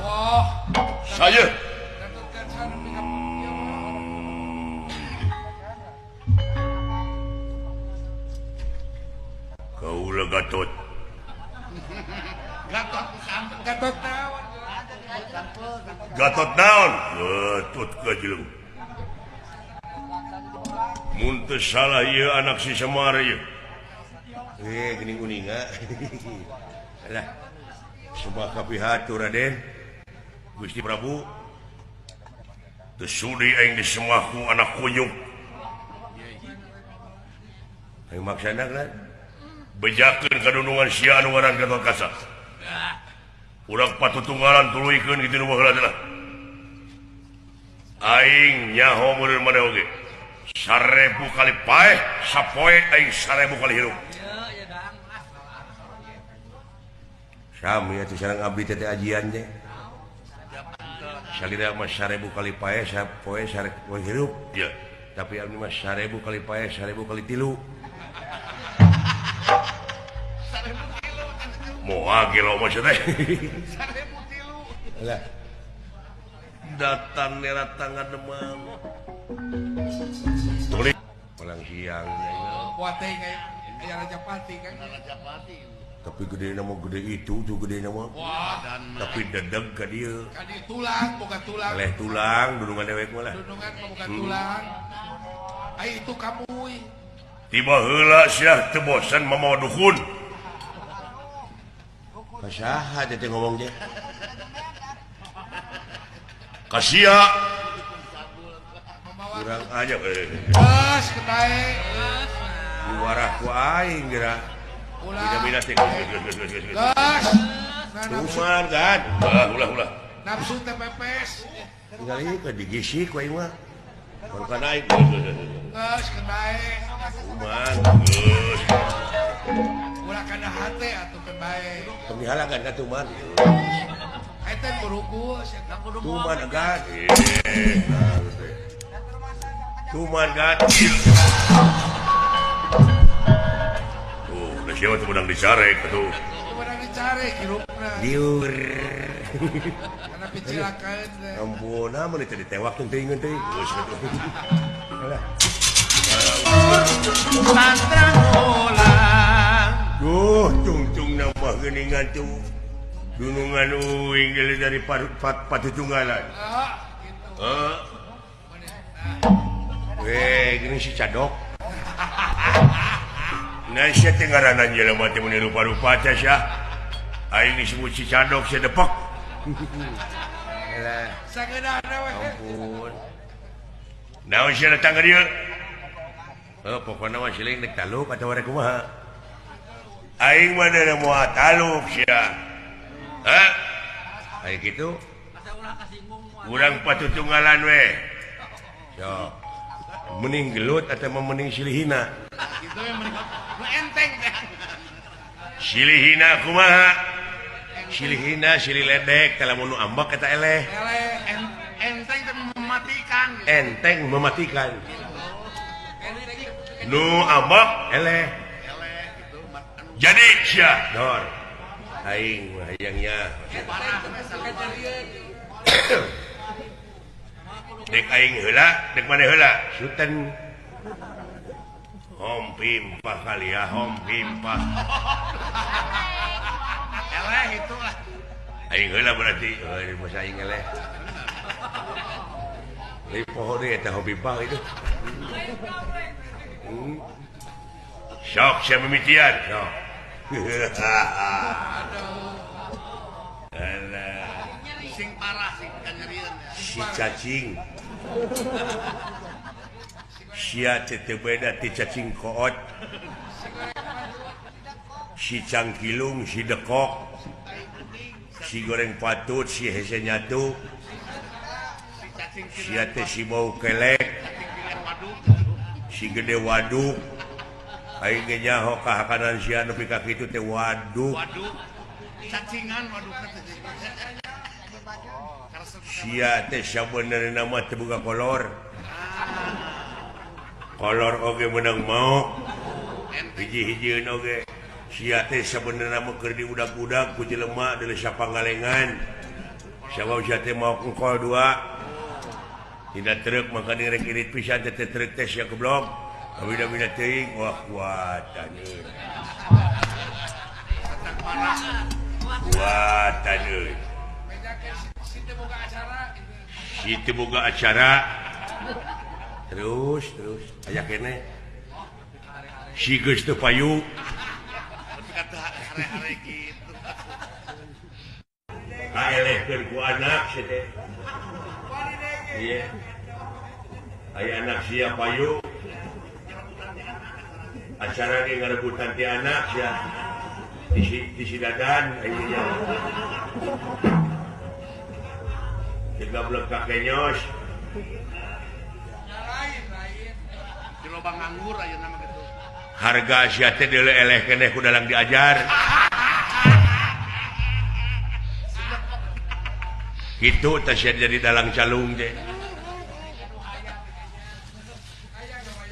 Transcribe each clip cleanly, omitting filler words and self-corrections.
Wah. Saya. Kaula Gatot. Gatot naon? Gatot naon? Gatot kajeleng. Mun teu salah ieu anak si Semar ieu. Geuning uninga. Alah. Sumpah kapihatur Raden. Gusti Prabu. Teu sudi aing disemah ku anak kunyuk. Aing maksana kan? Bejakeun kadunungan sia anu ngaran Gatot Kaca. Urang patutunggalan tuluykeun kitu nu baheula teh. Aing nyaho meureun maneh oge. 1000 kali paeh, sapoe aing 1000 kali hirup. Sami atuh sareng abdi teh ajian teh. Salira mah 1000 kali paeh, sapoe 1000 hirup. Iya. Tapi abdi mah 1000 kali paeh, 1000 kali tilu. Moal gelo mah teh. 1000 tilu. Lah. Datang neratangan demam. Tulis palang siang. Kuate aya Rajapati kan. Rajapati. Tapi gede nama gede itu tuh gede nama. Wah, tapi dedeg ka dieu. Ka dieu tulang, boga tulang. Eleh tulang dunungan dewek mah lah. Dunungan mah boga tulang. Ai itu kamuy. Tiba heula sia teu bosan mamawa dukun. Ka saha teh ngomong teh? Ka sia. Kurang aja. Geus ketae. Diwarah ku aing geura. Bida-bida teh. Geus. Tuman kan. Ulah ulah. Nafsu teh pepes. Tinggal ieu ke digisik ku aing mah. Baru naik. Geus ketae. Tuman. Geus. Ulah kana hate atuh keun bae. Tong dihalakan ka tuman. Eta kuruku sia kudu Tuman agan. Tuman kan. Tuh, da sia mah teu meunang dicarek atuh. Teu meunang dicarek hirupna. Liur. Kana picilakaeun teh. Ampun, mun teu ditewak teuing teuing. Geus atuh. Alah. Mantra ulang. Duh, tungtung nambah geuningan tuh. Dunungan uing dari patutunggalan. Gitu. Heeh. Weh, gini si cadok. Nah, sia teh ngaranna jelema teh mun rupa-rupa teh sia. Aing disebut si cadok sia depek. Alah. Sageunahna we. Ampun. Naon sia datang ka dieu? Heuh, pokona mah siling dek taluk atawa rek kumaha. Aing mah da moal taluk sia. Hah? Aya kitu. Urang patutunggalan we. Sok. Mending gelut atau mending silihina? Gitu yang mending enteng teh. Silihina kumaha? Silihina silih ledek teh lamun nu ambek eta eleh. Eleh enteng teh mematikan. Enteng mematikan. Nu ambek eleh. Eleh gitu. Jadi sia. Dor. Aing mah hayangnya. Dek aing heula, dek maneh heula. Suten Hom pimpah kali ya, hom pimpah. Eleh itu lah. Aing heula berarti. Euy, masa aing eleh. Leuwih poho deui eta hom pimpah itu. Sok sia mimitian. Sok. Alah. Sing parah sing kanyerieun. Si cacing. Sia teh teu beda ti cacing koot. Si cangkilung, si dekok, si goreng patut, si hese nyatu, sia teh si bau kelek, si gede waduk. Aing ge nyaho kahakanan sia nepi ka kitu teh waduk. Cacingan waduk teh. Sia teh sabenerna mah teu boga kolor. Kolor oge meunang maok. Hiji-hijieun oge. Sia teh sabenerna mah keur diudag-udag ku jelema deuleu sapangalengan. Sabab sia teh mau engkol dua. Tidak truk maka direk irit pisan teh truk teh sia goblok. Bida-bida teuing wah kuatan euy. Kuatan euy. Si teu boga acara. Terus terus aya keneh. Si geus teu payu. Kaelehkeun ku anak si teh. Iya. Aya anak sia payu. Acara ge ngarebutan ti anak sia. Di si dadan ayeuna. Digablek ka kenyos. Di lobang nganggur ayeuna mah kitu. Harga sia teh deuleu eleh keneh ku dalang diajar. Kitu teh sia jadi dalang calung teh.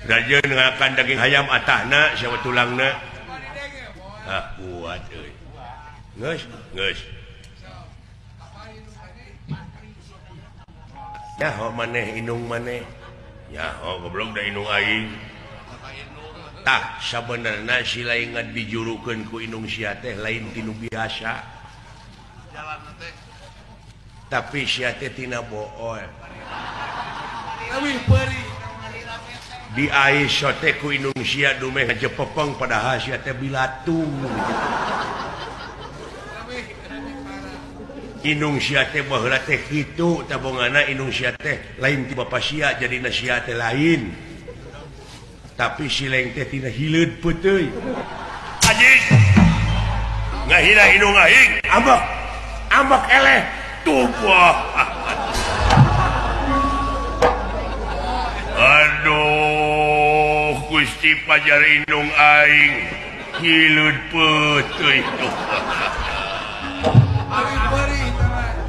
Rajeun ngakan daging hayam atahna sia tulangna. Ah kuat euy. Geus, geus. Nyaho maneh indung maneh. Nyaho goblok da indung aing. Tah sabenerna si lain dijurukeun ku indung sia teh lain tinu biasa. Tapi sia teh tina bool. Di ais teh ku indung sia dumeh ngajepepeng padahal sia teh bilatung. Indung sia teh baheula teh kitu tabongana indung sia teh lain ti bapa sia jadina sia teh lain. Tapi si leng teh tina hileud peuteui. Anjing. Ngahina indung aing, ambek. Ambek eleh tubuh. Aduh, Gusti Pajar indung aing hileud peuteui tuh.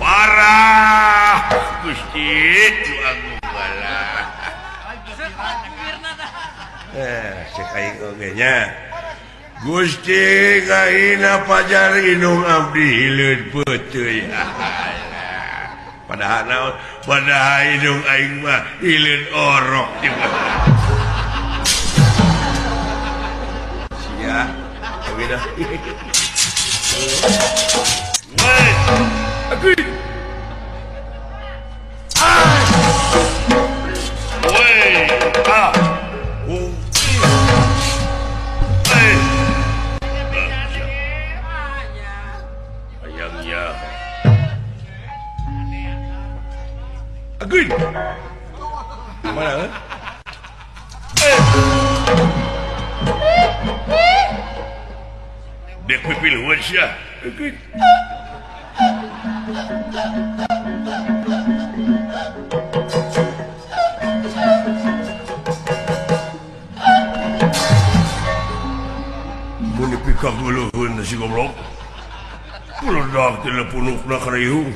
Parah Gusti tu agung bala. Cek aing oge nya. Gusti ngahina Pajar indung abdi hileud peuteui. Padahal naon? Padahal indung aing mah hileud orok di sia. Tapi dah. Woi. Aku. Woi. Ah. Ayangnya. Aguin. Mana? Dek pipil sia. Aguin. Mun dipikaguluheun si goblok. Meledak teh punukna kana ieu.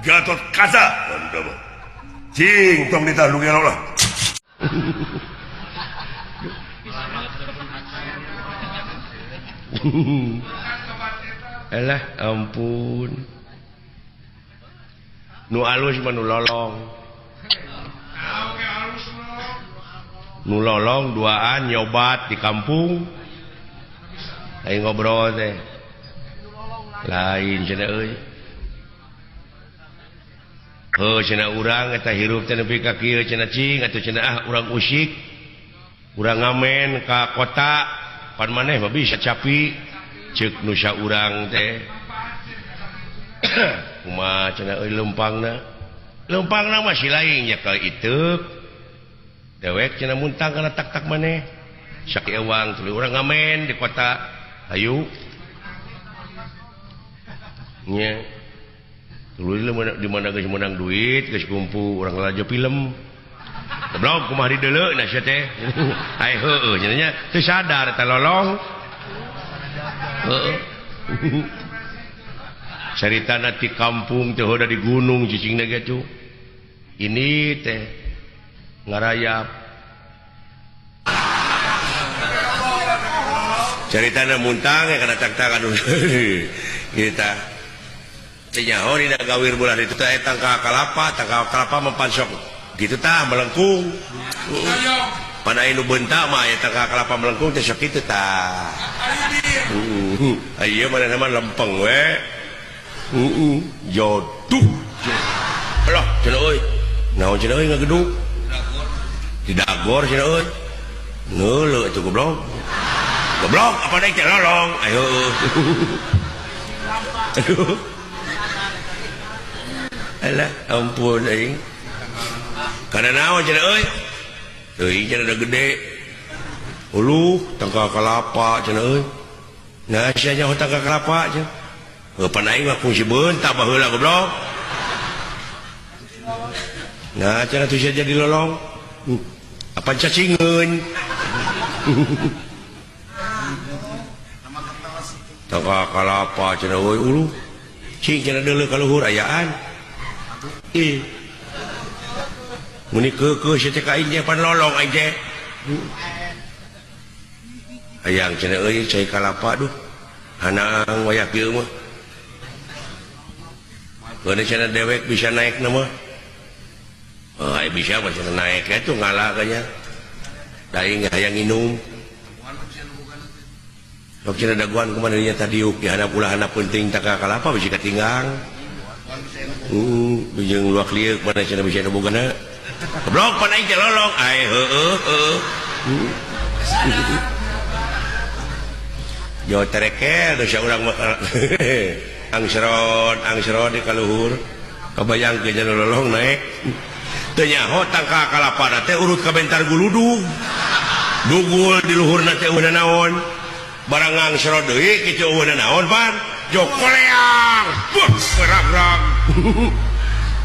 Gatot Kaca. Cing tong ditah nu gelo lah. Elah ampun. Nu alus mah nu lolong. Nu lolong duaan nyobat di kampung. Aing ngobrol teh. Lain cenah euy. Heuh cenah urang eta hirup teh nepi ka kieu cenah cing atuh cenah ah urang usik. Urang ngamen ka kota pan maneh mah bisa capi. Ceuk nu saurang teh. Kumaha cenah euy leumpangna. Leumpangna mah si lain nyekel iteuk. Dewek cenah muntang kana tak-tak maneh. Sakiewang tuluy urang ngamen di kota. Hayu. Nya. Tuluy di mana geus menang duit, geus kumpul urang lalajo film. Goblok kumaha dideuleu na sia teh. Ai heueuh cenah nya teu sadar teh lolong. Heeh. Caritana ti kampung teh hoda di gunung cicingna ge tuh. Ini teh ngarayap. Caritana muntang ya kana tang-tangan kita. Teu nyaho dina gawir bulan itu teh tangkal kalapa, tangkal kalapa mempansok gitu tah melengkung. Pada nu bentak mah aya tangkal kalapa melengkung teh sok kitu tah. Ieu mana mah lempeng we. Jodoh. Alah cenah euy. Naon cenah euy ngagedug? Didagor cenah euy. Ngeuleuh atuh goblok. Goblok apa deui teh lolong. Ayo. Aduh. Alah ampun aing. Kana naon cenah euy? Teuing cenah da gede. Uluh tangkal kalapa cenah euy. Nah sia nyaho tangkal kalapa cenah. Heuh pan aing mah fungsi beunta baheula goblok. Nah cenah tuh sia jadi lolong. Apa cacingeun. Tangkal kalapa cenah euy uluh. Cing cenah deuleu ka luhur ayaan. Ih. Muni keukeuh sia teh ka aing teh pan lolong aing teh. Hayang cenah euy cai kalapa duh. Hanang wayah kieu mah. Keun cenah dewek bisa naik na mah. Oh, ai bisa mah cenah naik atuh ngala kanya. Da aing hayang nginum. Sok cenah daguan kumaha dinya tadiuk di handap ulah handap penting tangkal kalapa bisi katinggang. Jeung luak lieuk mana cenah bisa nu bogana. Goblok pan aing teh lolong. Ai heueuh heueuh. Jo terekel dosa urang mah. Angseron, angseron di kaluhur. Kabayang ke cenah lolong naik. Teu nyaho tangkal kalapa teh urut ka bentar guludug. Dugul di luhurna teh eueuh naon. Barang angseron deui kitu eueuh naon pan. Jo koleang. Buh, rag-rag.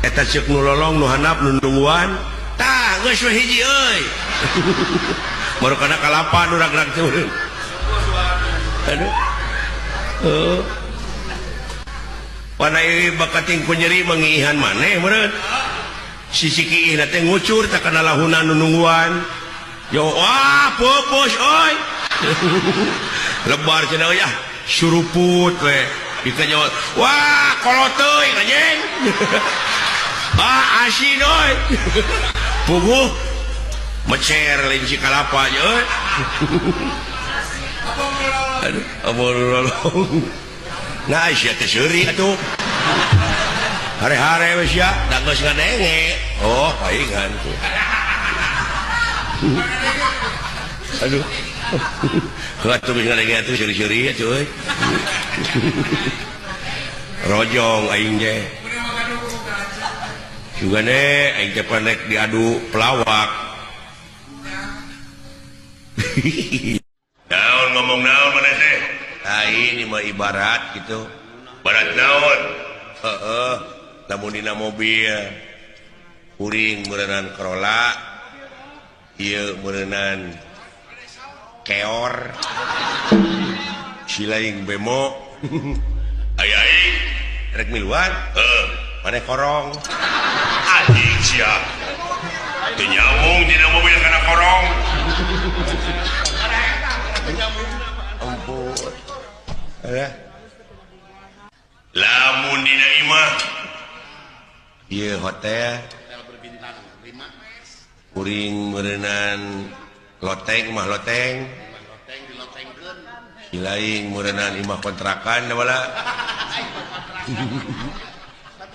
Eta ceuk nu lolong nu handap nu nungguan. Tah geus we hiji euy. Baru kana kalapa nu rag-rag teh. Aduh. Heuh. Pana ieu bakating ku nyeri mangiihan maneh meureun. Sisi kiihna teh ngucur tah kana lahuna nu nungguan. Yo wah pupus euy. Lebar cenah euy ah suruput we. Dika nyawa wah kolot teuing anjing. Ah asin euy. Puguh mecer lain si kalapa euy. Aduh, abon lolong. Nah, sia teh seuri atuh. Hare-hare we sia, da geus ngadenge. Oh, paingan tuh. Aduh. Atuh geus ngadenge atuh seuri-seuri atuh euy. Rojong aing teh. Jugane aing teh panek diadu pelawak. Naon ngomong naon maneh teh? Nah, ini mah ibarat gitu. Barat naon? Heeh, lamun dina mobil kuring meureunan Corolla, ieu meureunan keor. Si laing bemo. Aya aing rek miluan? Heeh, maneh korong. Anjing sia. Teu nyambung dina mobil kana korong. Ampun. Alah. Lamun dina imah ieu hotel berbintang 5. Kuring meureunan loteng mah loteng. Loteng dilotengkeun. Si laing meureunan imah kontrakan da bala.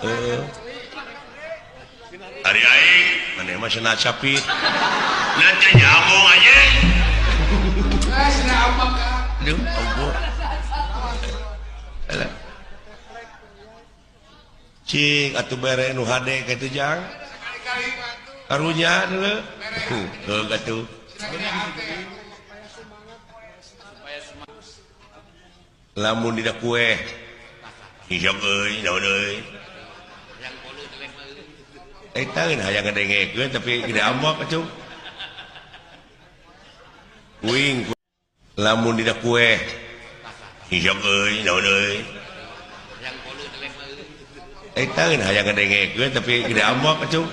Heeh. Ari aing maneh mah cenah capit. Nanti nyambung anjing. Ah, cenah ambek ka. Aduh, ampun. Alah. Cing atuh bere nu hade kitu jang. Karunya deuleu. Heuh atuh. Lamun dina kue. Hijau euy, naon euy. Eta geun hayang ngadengekeun tapi gede ambek atuh. Kuing lamun dina kue. Hijau euy, naon euy. Eta geun hayang ngadengekeun tapi gede ambek atuh.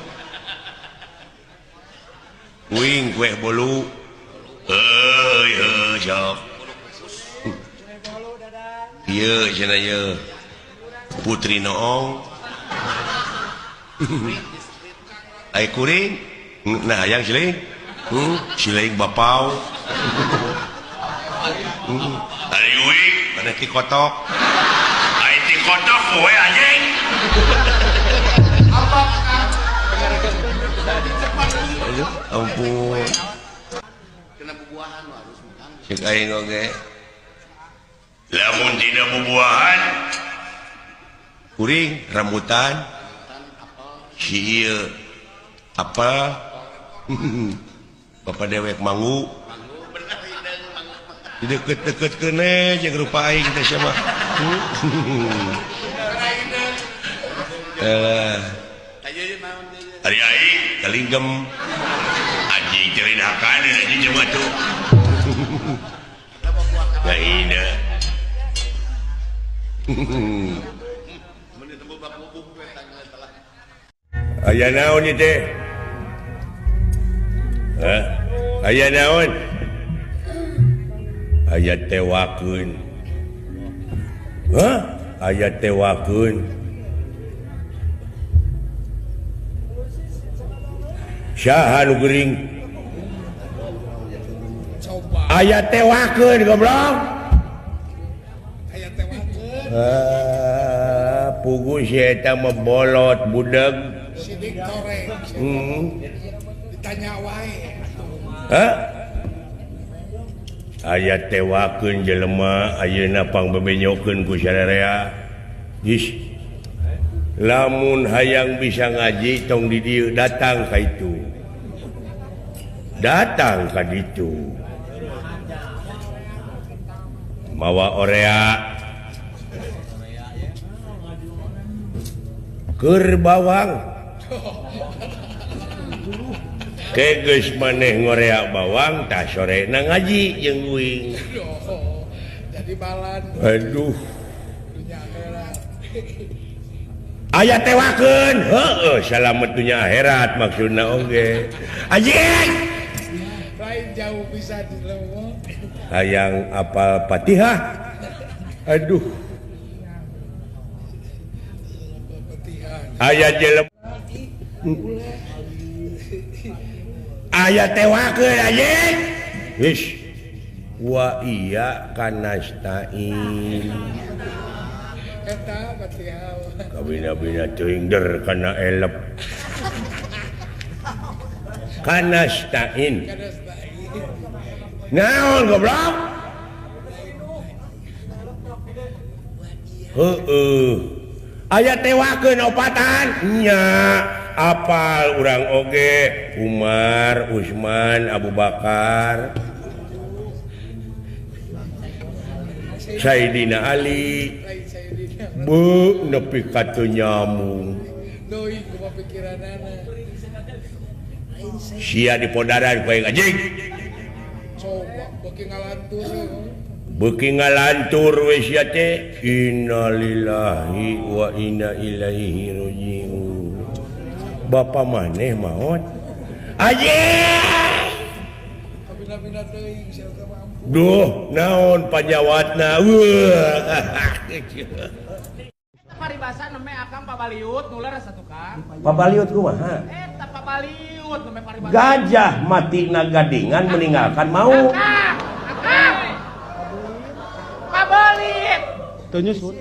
Kuing kue bolu. Heuy heuy sok. Ieu cenah ieu Putri Noong. Ai kuring nah hayang siling. Siling bapau. Ari uing mana ti kotok. Ai ti kotok we anjing. Aduh, ampun. Kena bubuahan harus makan. Cek aing oge. Lamun tidak bubuahan kuring rambutan si ieu apel bapak dewek manggu dideket-deket keune jeung rupa aing teh sia mah. Ari aing kalinggem anjing teh lain hakan anjing jelema tuh. Lain. Aya naon ieu teh? Hah? Aya naon? Aya tewakeun. Hah? Aya tewakeun. Saha nu geuring? Aya tewakeun goblok. Aya tewakeun. Ah, pugu si eta mah bolot budeg. Sidik toreng. Ditanya wae. Hah? Aya tewakeun jelema ayeuna pangbebenyokeun ku sararea. Geus. Lamun hayang bisa ngaji tong di dieu datang ka itu. Datang ka ditu. Mawa orea. Keur bawang. Ke geus maneh ngorea bawang tah sorena ngaji jeung uing. Jadi balan. Aduh. Aya tewakeun. Heueuh, salamet dunya akhirat maksudna oge. Anjing. Lain jauh bisa dilewat. Hayang apal Fatihah. Aduh. Aya jelema aya tewakeun anjing. Wis. Wa iya kanastain. Eta Fatihah. Kabina-bina teuing der kana elep. Kanastain. Naon goblok? Heueuh. Aya tewakeun opatan nya. Apal urang oge Umar, Utsman, Abu Bakar, Sayyidina Ali. Bu nepi ka teu nyamung. Sia dipodaran ku aing anjing. Beuki ngalantur we sia teh. Innalillahi wa inna ilaihi rajiun. Bapak maneh maot. Anjing. Duh, naon panyawatna. Paribasa neme akang pabaliut nular asa tukang. Pabaliut kumaha? Eta pabaliut neme paribasa. Gajah mati na gadingan meninggalkan mau. Pabalit.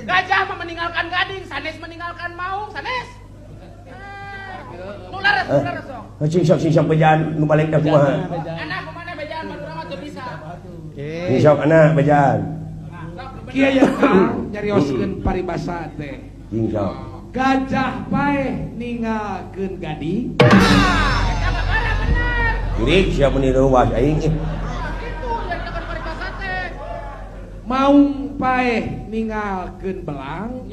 Gajah mah meninggalkan gading, sanes meninggalkan maung, sanes. Nular nular sok. Sing sok sing sok bejaan nu balik ka kumaha? Anak kumaha bejaan batur mah teu bisa. Sing sok anak bejaan. Kieu ya Kang nyarioskeun paribasa teh. Sing sok. Gajah paeh ninggalkeun gading. Eta bakara bener. Jurik sia meuni reuwas aing. Itu nyaritakeun paribasa teh. Maung paeh ninggalkeun belang.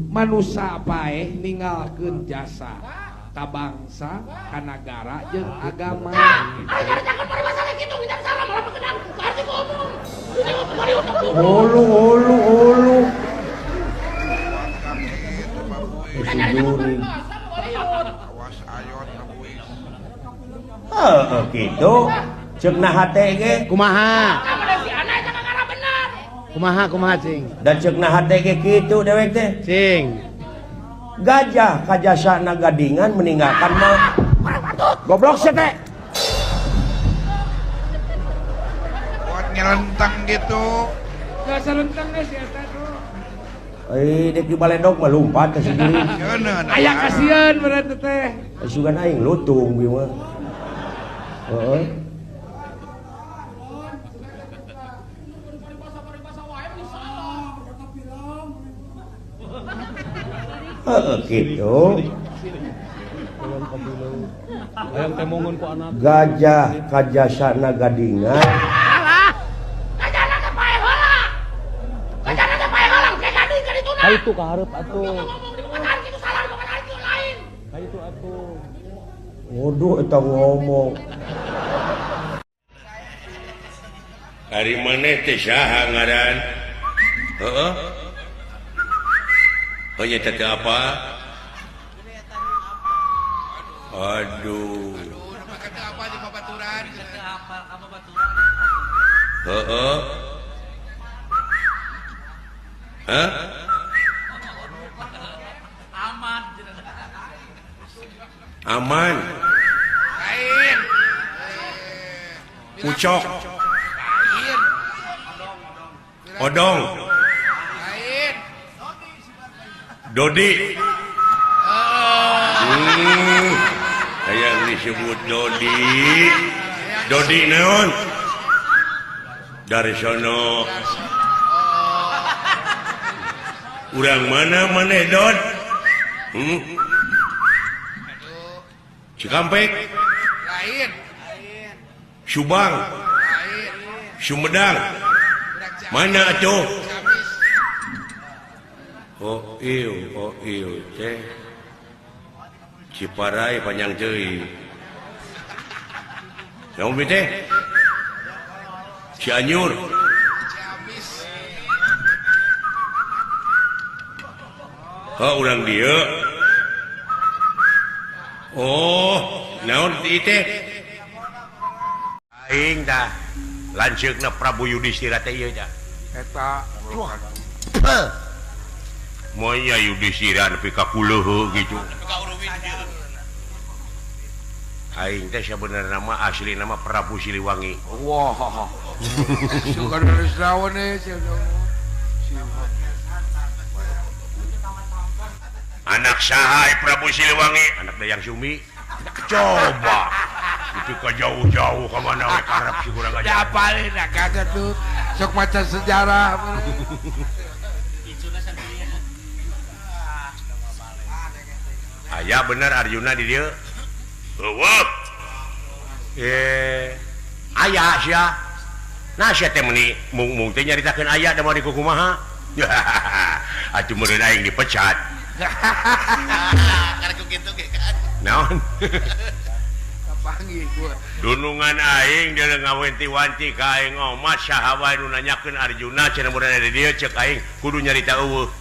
Manusa paeh ninggalkeun jasa. Ka bangsa, ka nagara jeung agama. Ari nyaritakeun paribasa teh kitu ngitar salah malah bekenang ku arti ku umum. Ulu ulu ulu. Heeh kitu. Ceuk na hate ge kumaha? Kumaha kumaha cing? Dan ceuk naha teh ge kitu dewek teh. Cing. Gajah kajasana gadingan meninggalkan mah. Goblok sia teh. Buat nyelentang gitu. Gak selentang geus si eta tuh. Eh, dek di baledog mah lumpat ka sini. Aya kasieun berarti teh. Sugan aing lutung ieu mah. Heeh. Heeh kitu. Gajah kajasana gadingan. Alah. Gajahna teh paeh heula. Gajahna teh paeh heula ke gading ka dituna. Ka itu ka hareup atuh. Ngomong di pekataan kitu salah di pekataan kitu lain. Ka itu atuh. Waduh eta ngomong. Ari maneh teh saha ngaran? Heeh. Oh nya teh apa? Aduh. Heeh. Hah? Aman. Aman. Lain. Ucok. Lain. Odong. Lain. Dodi. Yang disebut Dodi. Dodi naon? Dari sono. Urang mana maneh Dod? Cikampek. Lain. Subang. Lain. Sumedang. Mana atuh? Oh ieu teh. Ciparai panjang teuing. Naon teh? Cianjur. Ciamis. Oh, urang dieu. Oh, naon ieu teh? Aing tah lanceukna Prabu Yudhistira teh ieu tah. Eta. Moal Yudhistira nepi ka kuleuheuh gitu. Aing teh sabenerna mah asli nama Prabu Siliwangi. Wah. Sugan geus naon e Anak saha Prabu Siliwangi? Anak Dayang Sumi. Coba. Itu ka jauh-jauh ka mana we karep si kurang ajar. Da paling da kaget tuh. Sok maca sejarah. Aya bener Arjuna di dieu. Eueuh. Aya sia. Nah sia teh meuni mung-mung teh nyaritakeun aya da moal dikukumaha. Atuh meureun aing dipecat. Karek kitu ge kan. Naon? Kapanggih gua. Dunungan aing deuleu ngawenti-wanti ka aing omat saha wae nu nanyakeun Arjuna cenah mun di dieu ceuk aing kudu nyarita eueuh.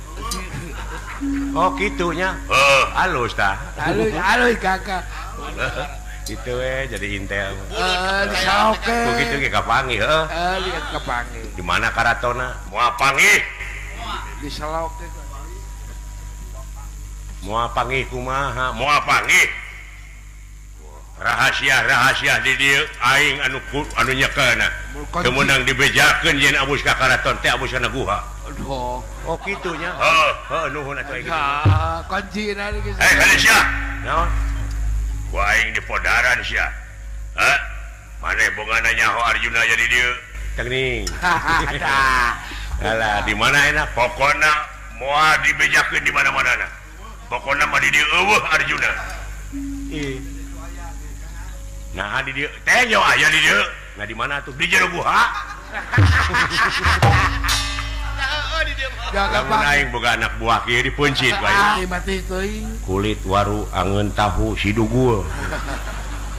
Oh kitu nya. Heuh, halus tah. Halus, halus kakak. Itu we jadi intel. Oke. Begitu ge kapanggih heuh. Heeh, kapanggih. Di mana karatona? Moal panggih. Di selok teh. Moal panggih kumaha? Moal panggih. Rahasia-rahasia di dieu aing anu anu nyekelna. Teu meunang dibejakeun yen abus ka karaton teh abus kana guha. Aduh. Oh kitu nya. Heuh, heuh nuhun atuh aing kitu. Heeh, kuncina geus. Eh, kali sia. Naon? Ku aing di podaran sia. Hah? Maneh boga nyaho Arjuna jadi dieu. Teuning. Alah, di mana enak? Pokona moal dibejakeun di mana-mana. Pokona mah di dieu eueuh Arjuna. Ih. Nah di dieu teh nyaho aya di dieu. Nah di mana atuh? Di jero guha. Lamun aing boga anak buah kieu dipeuncit wae. Kulit waru angeun tahu sidugul.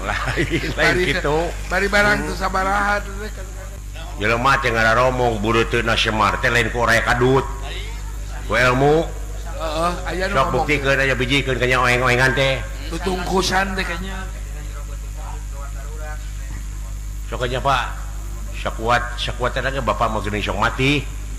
Lain lain kitu. Bari barang teu sabaraha teh. Jelema teh ngararomong bureuteuna Semar teh lain ku oraya kadut. Ku ilmu. Heeh, aya nu Sok buktikeun aya bijikeun ka nya oeng-oengan teh. Tutungkusan teh kanya. Sok nya Pak. Sakuat sakuat teh bapak mah geuning sok mati.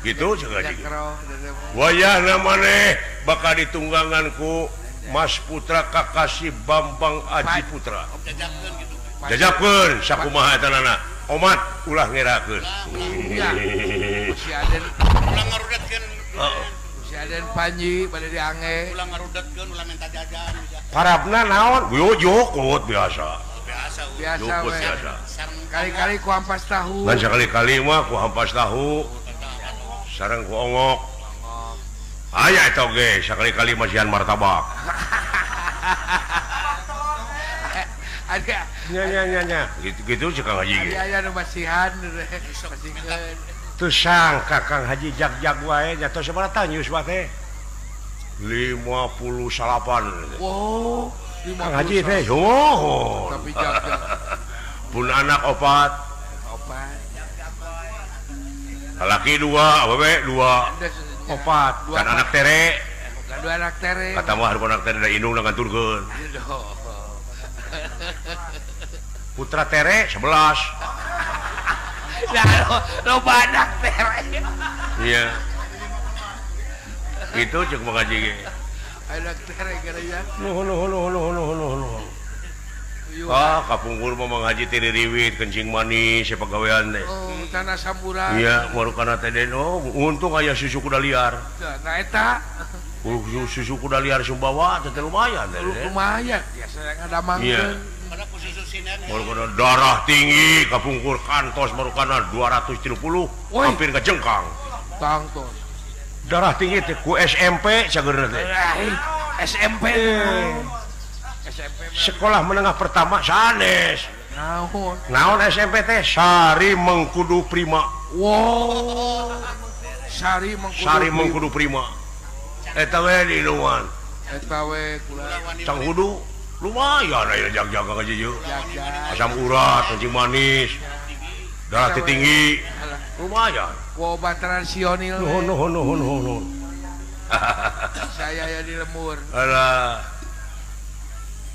Gitu cek haji. Wayahna maneh bakal ditunggangan ku Mas Putra Kakasih Bambang Aji Putra. Jajakeun sakumaha eta nana. Omat ulah ngerakeun. Si Aden ulah ngarudetkeun. Heeh. Si Aden Panji bade diange. Ulah ngarudetkeun, ulah minta jajan. Parabna naon? Jukut biasa. Biasa we. Kali-kali ku ampas tahu. Ngan sakali-kali mah ku ampas tahu. Sareng ku ongok. Aya eta oge sakali-kali masihan martabak. Ada nya nya nya nya. Gitu-gitu cek Kang Haji ge. Aya nu masihan masihkeun. Teu sangka Kang Haji jag-jag wae nya tos sabaraha tahun yuswa teh? 58. Wow, Kang Haji teh oh. Tapi jag-jag. Pun anak opat. Opat. Laki 2, awewe 2. Opat. Kan anak tere. Kan dua anak tere. Kata mah anak tere da indung nganturkeun. Putra tere 11. Nah, loba anak tere. Iya. Itu cek Mang Haji ge. Anak tere gara ya. Nuhun nuhun nuhun nuhun nuhun nuhun. Ah, kapungkur mah Mang Haji teh diriwit kencing manis pagawean teh. Oh, tanah sampura. Iya, marukana teh den. Oh, untung aya susu kuda liar. Nah eta. Susu kuda liar Sumbawa teh lumayan teh. Lumayan, biasa ngadamangkeun. Iya. Marukana darah tinggi kapungkur kantos marukana 230 hampir ngejengkang. Kantos. Darah tinggi teh ku SMP sageurna teh. SMP. SMP sekolah menengah pertama sanes. Naon? Naon SMP teh Sari Mengkudu Prima. Wow. Sari Mengkudu. Sari Mengkudu Prima. Eta we di Inuman. Eta we kula. Canghudu lumayan aya jag-jaga ka dieu. Asam urat, kencing manis. Darah tinggi. Lumayan. Ku obat tradisional. Nuhun nuhun nuhun nuhun. Saya ya di lemur. Alah.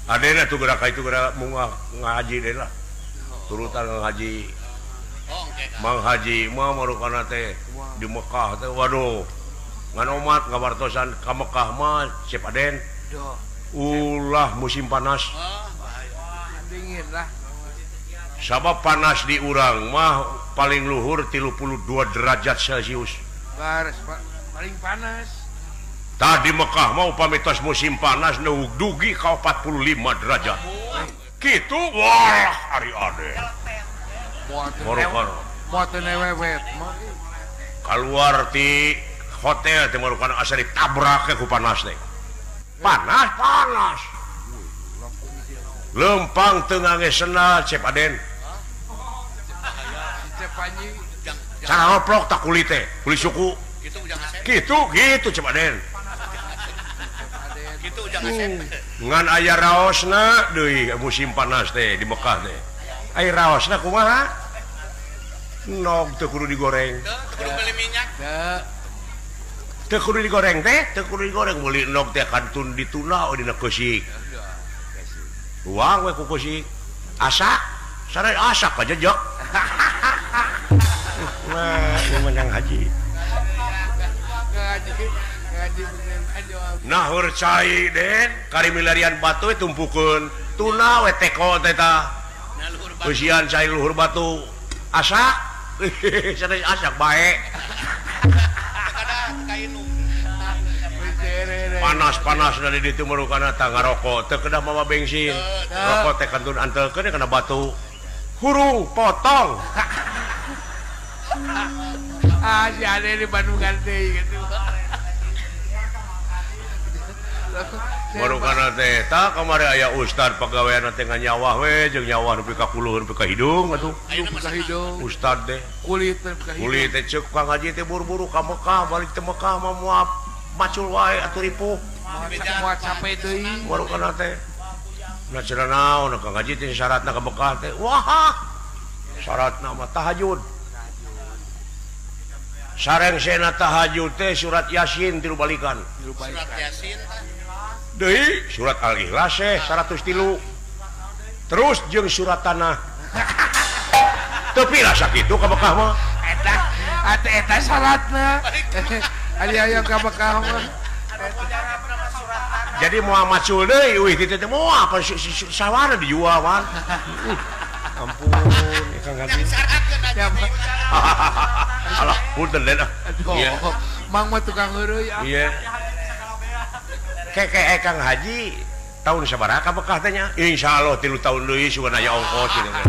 Adena tuh gerak itu gerak mau ngaji deh lah. Turutan ngaji. Mang Haji mah marukana teh di Mekah teh waduh. Ngan omat ngawartosan ka Mekah mah cep Aden. Ulah musim panas. Dingin lah. Sabab panas di urang mah paling luhur 32 derajat Celcius. Baris, paling panas. Tadi Mekah mau pamitos musim panas nu dugi ka 45 derajat. Kitu wah ari ade. Keluar ti hotel teh marukana asa ditabrak ku panas teh. Panas panas. Lempang teu ngangge sendal cep Aden. Caroplok tak kulit teh, kulit suku. Kitu gitu cep Aden. Ngan aya raosna deui musim panas teh di Mekah teh. Aya raosna kumaha? Nog teu kudu digoreng. Teu kudu meuli minyak. Teu kudu digoreng teh, teu kudu digoreng meuli nog teh kantun dituna dina keusik. Uang we ku keusik. Asak, sare asak kajejek. Wah, menang haji. Nahur cai den kari milarian batu tumpukeun tuna we teko teh tah. Eusian cai luhur batu. Asak. Sanes asak bae. Panas-panas dari ditu marukana tah ngarokok teu kedah mawa bensin. Rokok teh kantun antelkeun kana batu. Hurung potong. Ah, si Ade di Bandungan deui kitu. Marukana teh tah kamari aya ustad pagawean teh nganyawah we jeung nyawah nepi ka kuluhur nepi ka hidung atuh. Nepi ka hidung. Ustad teh kulit nepi ka hidung. Kulit teh ceuk Kang Haji teh buru-buru ka Mekah balik teh Mekah mah moal macul wae atuh ripuh. Moal capek deui. Marukana teh. Nah cenah naon Kang Haji teh syaratna ka Mekah teh. Wah. Syaratna mah tahajud. Sareng sena tahajud teh surat Yasin tilu balikan. Surat Yasin tah. Deui surat Al-Ikhlas teh 103. Terus jeung surat tanah. Teu pira sakitu ka Mekah mah. Eta Atuh eta syaratna. Ari aya ka Mekah mah. Jadi moal macul deui euy kitu teh moal apa sawarna dijual mah. Ampun, Kang Haji. Alah, punten den ah. Iya. Mang mah tukang heureuy ah. Iya. Keke Kang Haji tahun sabaraha ka Mekah teh nya? Insyaallah 3 tahun deui sugan aya ongkos kitu teh.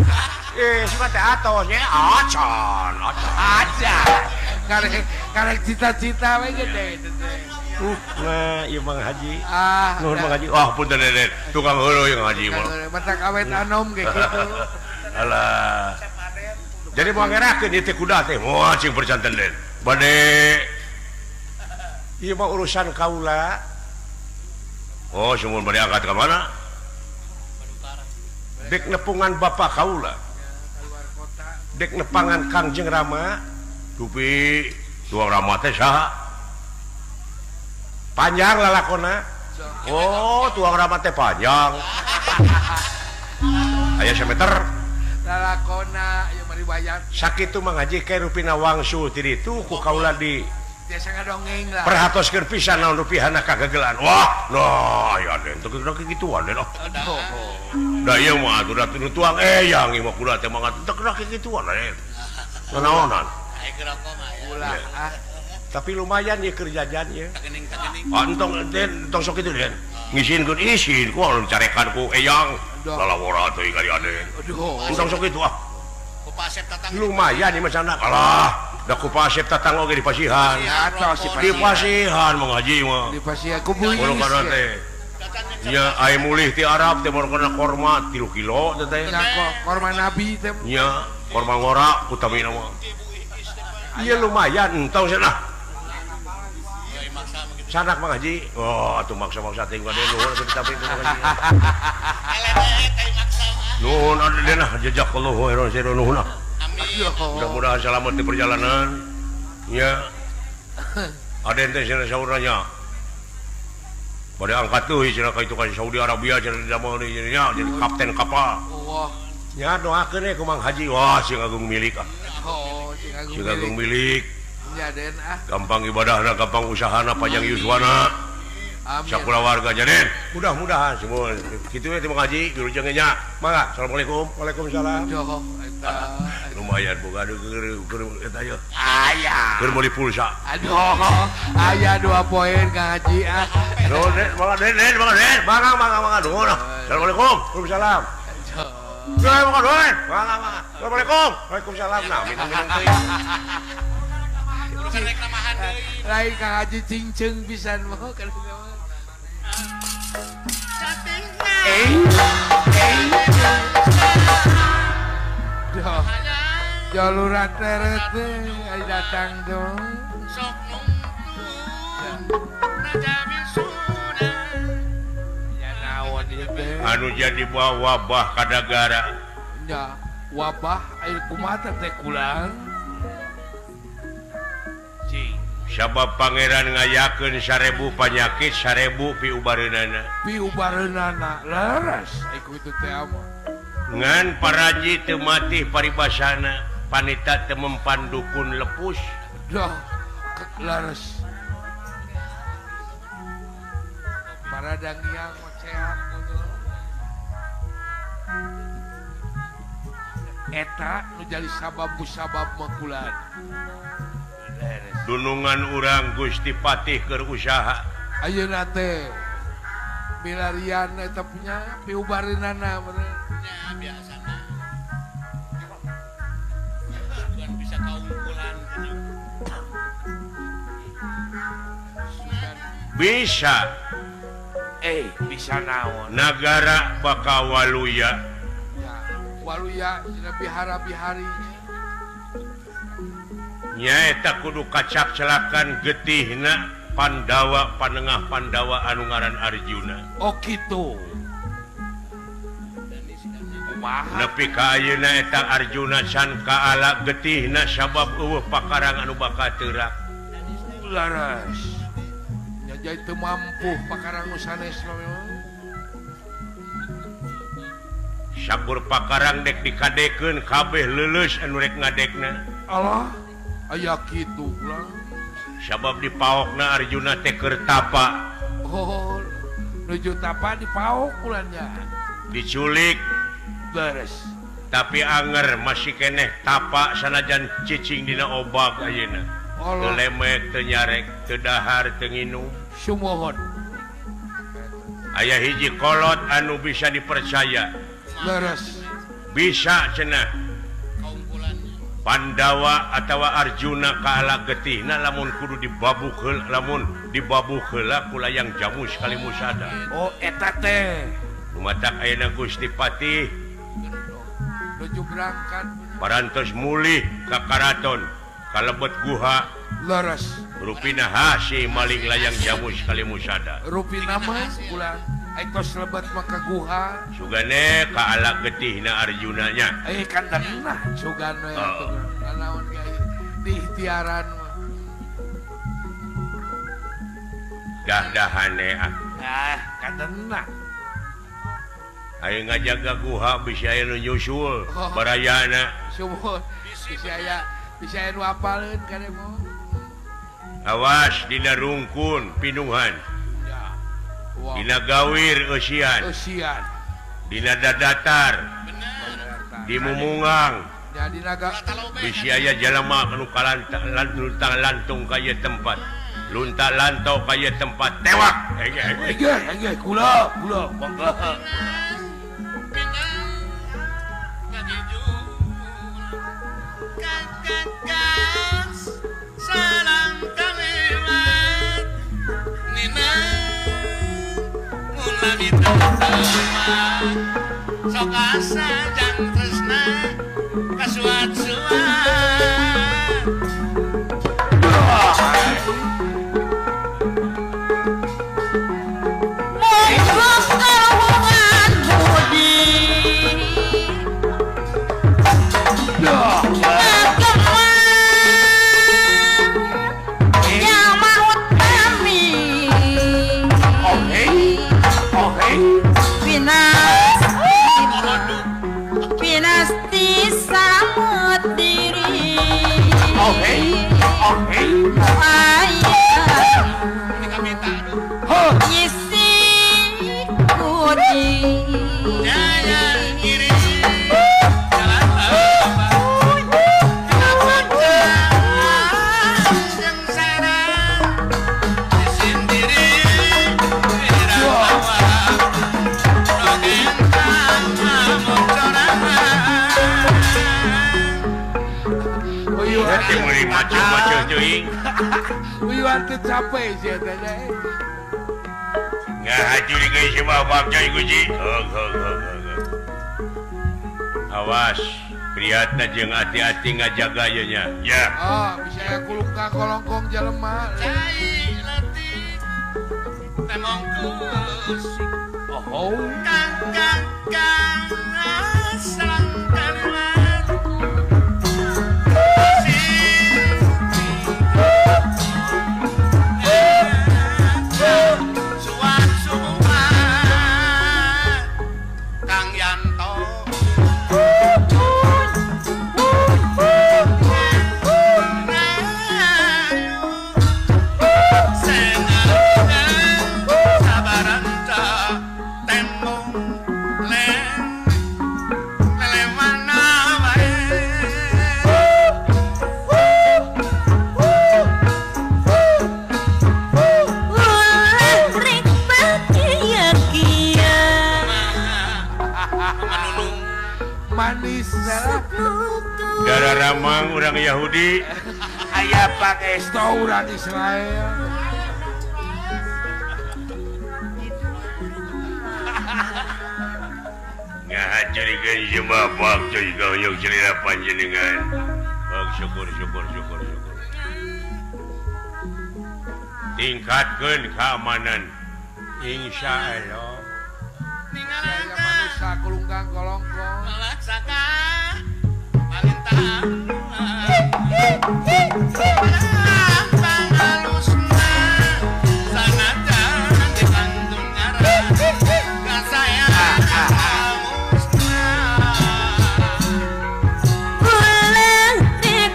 Sugan teh atos nya acan, acan. Acan. Karek cita-cita we gede itu teh. Nah, ieu Mang Haji. Ah, nuhun Mang Haji. Wah, punten den. Tukang heureuy Kang Haji mah. Matak awet anom ge kitu. Alah. Jadi moal ngerakeun ieu teh kuda teh. Moal cing percanten den. Bade ieu mah urusan kaula. Oh, sumur bade angkat ka mana? Dek nepungan bapak kaula. Dek nepangan Kangjeng Rama. Dupi tuang Rama teh saha? Panjang lalakona. Oh, tuang Rama teh panjang. Aya sameter. Lalakona ieu mah riwayat. Sakitu Mang Haji ke rupina wangsul ti ditu ku kaula di biasa ngadongeng lah. Perhatoskeun pisan naon rupihana kagagelan. Wah, nah aya den teu kira kikituan den. Da ieu mah atuh da tuang eyang ieu mah kuda teh mah teu kira kikituan den. Nanaonan. Ulah ah. Tapi lumayan ya kerjaan ya. Entong den, entong sok itu den. Ngisinkeun isin ku anu carekan ku eyang. Lalawara teuing ka aden. Entong sok itu ah. Lumayan ieu mah sanak. Alah, da ku Pak Asep tatang oge di pasihan. Di pasihan Mang Haji mah. Di pasihan ku buis. Nya aya mulih ti Arab teh kana korma 3 kilo teh teh. Korma Nabi teh. Nya, korma ngora utamina mah. Iya lumayan entong cenah. Sanak Mang Haji. Oh, atuh maksa-maksa teh ka nuhun atuh ditampil ku Mang Haji. Nuhun aden ah jazakallahu khairan sirun nuhun ah. Mudah-mudahan selamat di perjalanan. Ya. Aden teh cenah saurna nya. Bade angkat deui cenah ka itu ka Saudi Arabia cenah didamel deui nya jadi kapten kapal. Allah. Nya doakeun we ku Mang Haji. Wah, sing agung milik ah. Oh, sing agung milik. Nya den ah. Gampang ibadahna, gampang usahana, panjang yuswana. Sakula warga jaden. Mudah-mudahan semua kitu we teh Mang Haji wilujeng nya. Mangga. Assalamualaikum. Waalaikumsalam. Aduh, eta. Lumayan boga keur eta ye. Aya. Keur meuli pulsa. Aduh, aya 2 poin Kang Haji ah. Nuhun den, mangga den, mangga den. Mangga mangga mangga nuhun. Assalamualaikum. Waalaikumsalam. Mangga nuhun. Mangga mangga. Assalamualaikum. Waalaikumsalam. Nah, minum-minum teuing. Urusan rek namahan deui. Lain Kang Haji cingceung pisan mah kan. Jalur teret teh datang dong. Sok nungtung raja misuna. Ya naon ieu teh? Anu jadi wabah kadagara. Nya, wabah air kumaha teh kulang. Cing. Sabab pangeran ngayakeun 1000 panyakit 1000 piubareunana. Piubareunana leres iku itu teh mah. Ngan paraji teu mati paribasana panita teu mempan dukun lepus. Duh, leres. Para dangiang moceak gitu. Eta nu jadi sabab musabab makulan. Dunungan urang Gusti Patih keur usaha. Ayeuna teh milarian eta punya piubareunana bener. Nya biasana. Bukan bisa kaungkulan gitu. Bisa. Bisa naon? Nagara bakal waluya. Ya, waluya cenah bihara-bihari. Nyaeta kudu kacap celakan getihna Pandawa panengah Pandawa anu ngaran Arjuna. Oh kitu. Nepi ka ayeuna eta Arjuna can kaala getihna sabab eueuh pakarang anu bakal teurak. Laras. Nya jadi teu mampu pakarang nu sanes mah memang. Sakur pakarang dek dikadekeun kabeh leuleus anu rek ngadekna. Allah. Aya kitu lah. Sabab dipaokna Arjuna teh keur tapa. Oh, nuju tapa dipaok ulannya. Diculik. Beres. Tapi anger masih keneh tapa sanajan cicing dina obak ayeuna. Teu lemek, teu nyarek, teu dahar, teu nginum. Sumuhun. Aya hiji kolot anu bisa dipercaya. Leres. Bisa cenah. Pandawa atawa Arjuna kaala getihna lamun kudu dibabuk heula, lamun dibabuk heula ku layang jamus kalimusada. Oh eta teh. Lumatak ayeuna Gusti Patih nuju berangkat parantos mulih ka karaton kalebet guha. Leres. Rupina hasi maling layang jamus kalimusada. Rupina mah ulah tos lebet mah ka guha. Sugane kaala getihna Arjuna nya. Kantenah sugan we atuh. Naon ge diikhtiaran mah. Dah-dahane ah. Ah, kantenah. Ayo ngajaga guha bisa aya nu nyusul barayana. Sumuhun. Bisa aya nu apaleun kade mah. Awas dina rungkun pinuhan. Dina gawir eusian. Eusian. Dina dadatar. Di mumungang. Bisi aya jalma anu kalantung lantung ka ieu tempat. Lunta lantau ka ieu tempat tewak. Ege kula kula mangga. Sok asa jang tresna kasuat-suat. Monggo karuhungan budi ngageman nyama utami. Pinasti salamet diri. Ayah ngisi kudi. Uyuan teu capek sia teh. Ngahajuri geus mah cai guji. Awas, prihatna jeung hati-hati ngajaga ieu nya. Ya. Oh, bisa aya kulungka kolongkong jelema. Cai leutik temong kusik. Oh. Kang kang kang salang kalimat. Darah Ramang orang Yahudi, aya pangestu urang Israel. Ngahajurikeun jemah waktu gayung cerita panjenengan. Bang syukur syukur syukur syukur. Tingkatkeun keamanan. Insya Allah. Saya manusia kulungkang kolongkong. Ulang rek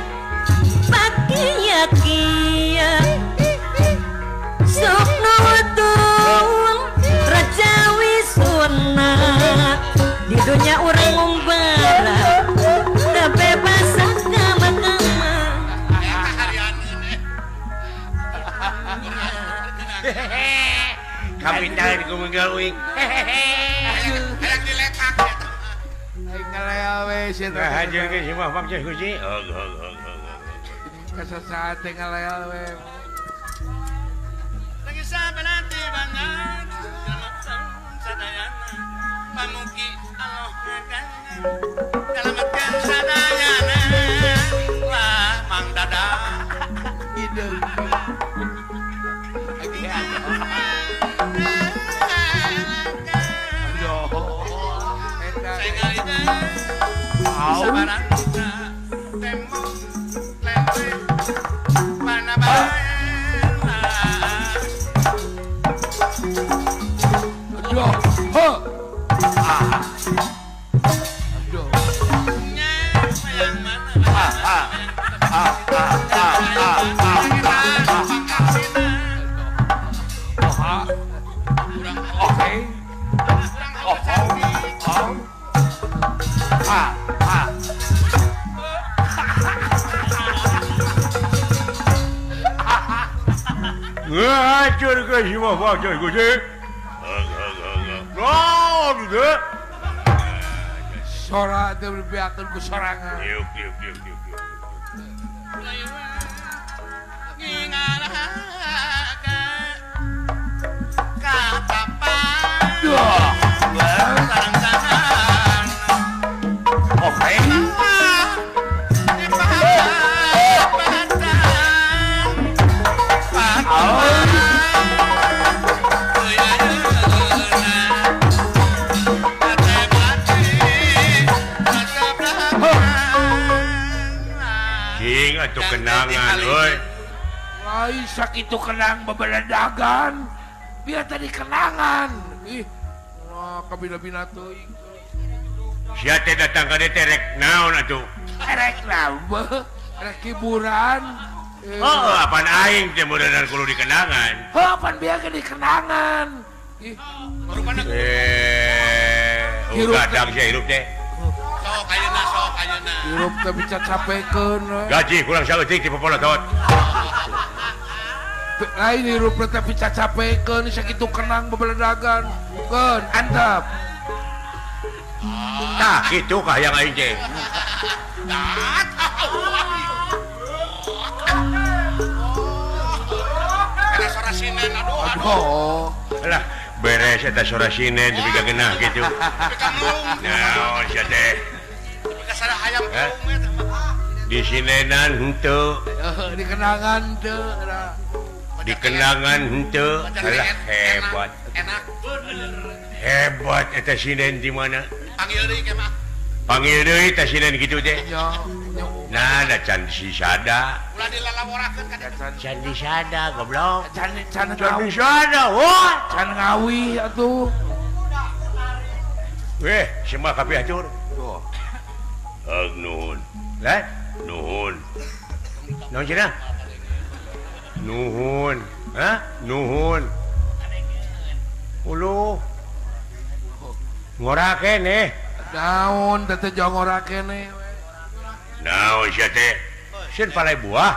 Di dunia urang ngumbara teu bebas sakama-kama. Kapitan kumengal uing. Hayang diletak eta. Aing ngalea we sia teh. Nah, hajeun ge si mah maksa Gusti. Kasasaat teh ngalea we. Sabanati bangat sadayana pamugi Allah ngagana nyalametkeun sadayana wah Mang Dadang hideung sabaranta tembok lele mana bae. Aduh, ho. Ah. Aduh. Yang mana? Ah, ah. Ah, ah, ah, ah, ah. Ah. Oke. Oh, oh. Ah, ah. Ngacur ke si mah maksa Gusti. Oh, gitu. Sora teh bebeakeun ku sorangan. Diuk, diuk, diuk, diuk. Oke. Atuh kenangan euy. Lain sakitu kenang babeledagan. Biar tadi kenangan. Ih, wah kabina-bina teuing. Sia teh datang ka dieu teh rek naon atuh? Rek naon? Rek hiburan. Heeh, apaan aing teh meureunnan kudu dikenangan. Heuh, apaan biar ge dikenangan. Ih, hirup gadang sia hirup teh. Sok ayeuna, sok ayeuna. Hirup teh bisa capekeun. Gaji kurang saeutik di popolotot. Lain hirup teh bisa capekeun sakitu kenang babeledagan. Keun antep. Tah kitu kah yang aing teh. Eta sora sinen aduh aduh. Lah beres eta sora sinen tapi gak genah gitu. Naon sia teh? Hayam di sinenan henteu, di kenangan henteu, di kenangan henteu. Alah hebat. Enak. Hebat eta sinen di mana? Panggil deui ke mah. Panggil deui eta sinen kitu teh. Nah, da can disada. Ulah dilalaborakeun ka dieu. Can disada goblok. Can can disada, wah. Can ngawi atuh. Weh, semua kabeh atur. Nuhun. Lah, nuhun. Naon cenah? Nuhun. Hah? Nuhun. Uluh. Ngora keneh. Naon teh teh ngora keneh. Naon sia teh? Sieun palai buah.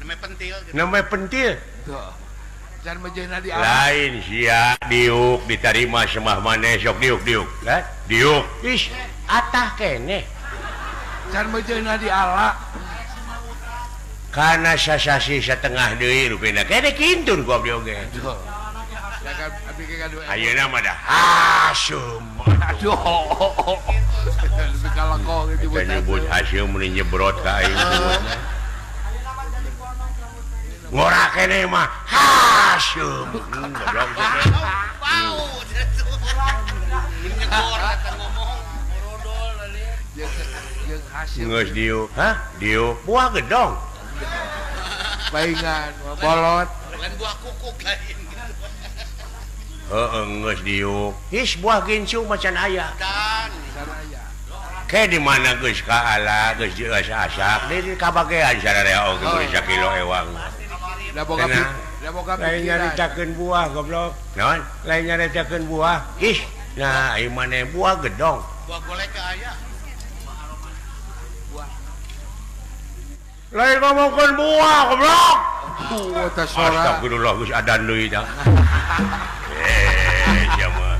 Name pentil. Name pentil. Can mejeuna di alam. Lain sia diuk ditarima semah maneh sok diuk-diuk. Lah, diuk. Ih, atah keneh. Can mejeuna di ala. Kana sasasi setengah deui rupina kene kintun ku abdi oge. Ayeuna mah da hasum. Aduh. Lebih kalako gitu nyebut hasum mun nyebrot ka aing. Ngora kene mah hasum. Goblok. Bau. Nyegor eta ngomong. Geus diuk. Hah? Diuk. Buah gedong. Paingan bolot. Lain buah kukuk lain. Heeh, geus diuk. His buah gincu macan aya. Dan Ke di mana geus ka ala geus diasak-asak di kabagean sararea oge meuli sakilo ewang. Da boga lain nyaritakeun buah goblok. Naon? Lain nyaritakeun buah. Ih, Nah, ieu maneh buah gedong. Buah golek ke aya. Buah. Lain ngomongkeun buah goblok. Buah teh sora. Astagfirullah geus adan deui tah. Sia mah.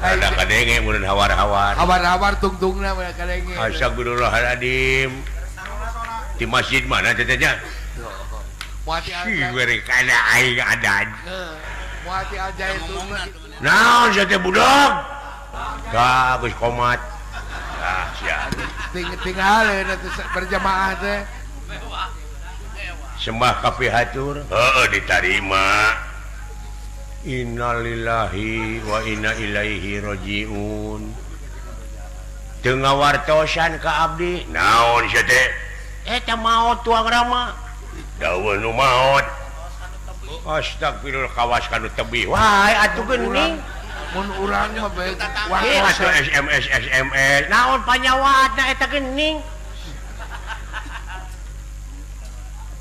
Ada kadenge mun hawar-hawar. Hawar-hawar tungtungna mun kadenge. Astagfirullahaladzim. Di masjid mana teh nya? Muati Si bere kana aing adan. Muati Al-Zaitun. Naon sia teh budak? Ka geus komat. Ah sia. Tinggal atuh berjamaah teh. Sembah kapihatur. Heeh ditarima. Innalillahi wa inna ilaihi rajiun. Teu ngawartosan ka abdi. Naon sia teh? Eta maot tuang rama. Daweuh nu maot. Astagfirullah kawas kanu tebih. Wae atuh geuning. Mun urang mah bae atuh SMS SMS. Naon panyawatna eta geuning?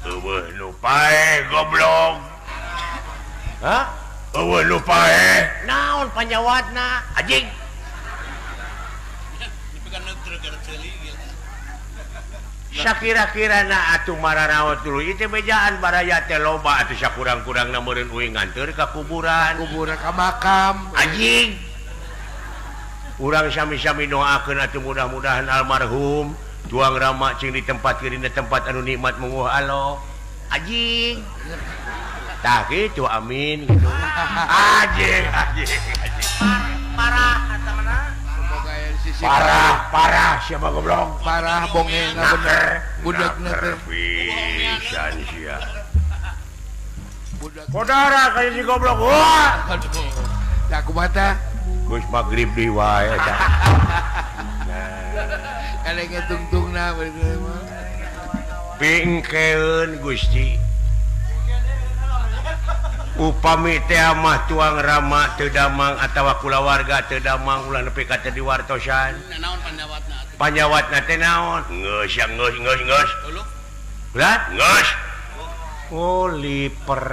Eueuh nu paeh goblok. Hah? Eueuh nu paeh. Naon panyawatna? Anjing. Sakira-kira na atuh mararaot dulu ieu teh bejaan baraya teh loba atuh sakurang-kurangna meureun uing nganteur ka kuburan. Kuburan ka makam. Anjing. Urang sami-sami doakeun atuh mudah-mudahan almarhum tuang rama cing di tempat dina tempat anu nikmat munguh Allah. Anjing. Tah kitu amin gitu. Anjing, anjing, anjing. Parah eta mana? Parah, parah siapa goblok? Parah bongengna bener. Budakna teh pisan sia. Kodara kaya si goblok. Wah. Aduh. Ya kumaha tah? Geus magrib deui wae eta. Kalenge tungtungna bener mah. Pingkeun Gusti. Upami teh mah tuang rama teu damang atawa kulawarga teu damang ulah nepi ka teu diwartosan. Naon panyawatna atuh? Panyawatna teh naon? Geus ya geus geus geus. Berat? Geus. Oh liper.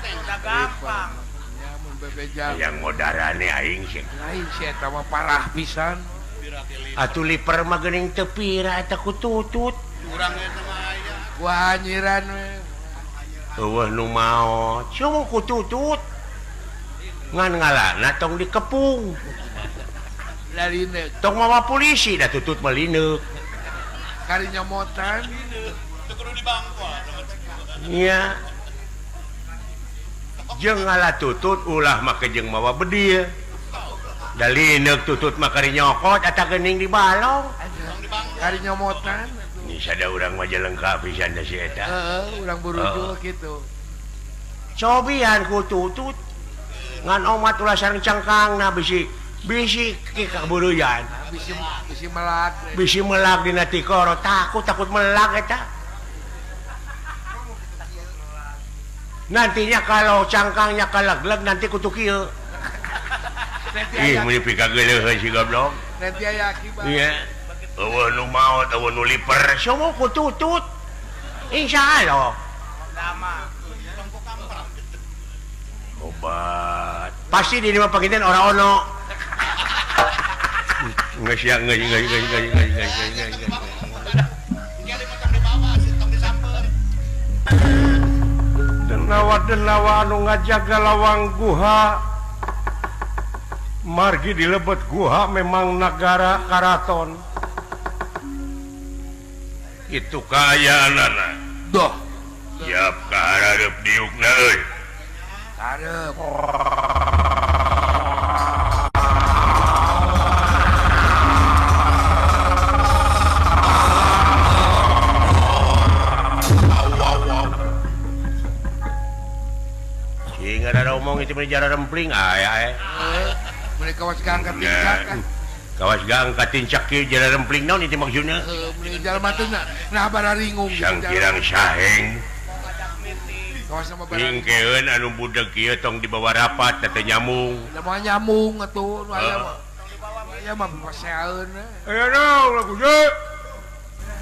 Udah gampang. Ya mun bebeja. Yang ngodarane aing sih. Lain sih eta mah parah pisan. Atuh liper mah geuning teu pira eta ku tutut. Urang eta mah aya. Wah anyiran we. Eueuh nu maot, cuma ku tutut. Ngan ngalana tong dikepung. Larineuk. Tong mawa polisi da tutut mah lineuk. Kari nyomotan. Teu kudu dibangkol. Nya. Jeung ngala tutut ulah make jeung mawa bedil. Da lineuk tutut mah kari nyokot eta geuning di balong. Kari nyomotan. Ini sada urang mah lengkap pisan da si eta. Heeh, urang burujul kitu. Cobian ku tutut. Ngan omat ulah sareng cangkangna bisi bisi kaburuyan. Bisi bisi melak. Bisi melak dina tikoro, takut takut melak eta. Nantinya kalau cangkangnya kalegleg nanti kutu kieu. Ih, meuni pikageuleuh si goblok. Nanti aya akibat. Iya. Eueuh nu maot, eueuh nu liper, semua ku tutut. Insyaallah. Lama. Obat. Pasti di lima panginten ora ono. Geus ya geus geus geus geus geus geus geus. Denawa-denawa anu ngajaga lawang guha. Margi di lebet guha memang nagara karaton. Itu kaayaanana. Doh. Siap kahareup diukna euy. Hareup. Sing ada omong itu meni jara rempling aya aya. Meni kawas gang katincak kan. Kawas gang katincak kieu jara rempling naon itu maksudna? Heuh, meni jalma teh nah bararingung. Sangkirang saheng. Kawas sama bararingung. Ingkeun anu budeg kieu tong dibawa rapat teh nyamung. Da moal nyamung atuh nu aya mah. Aya mah paseaeun. Aya naon lagu ye?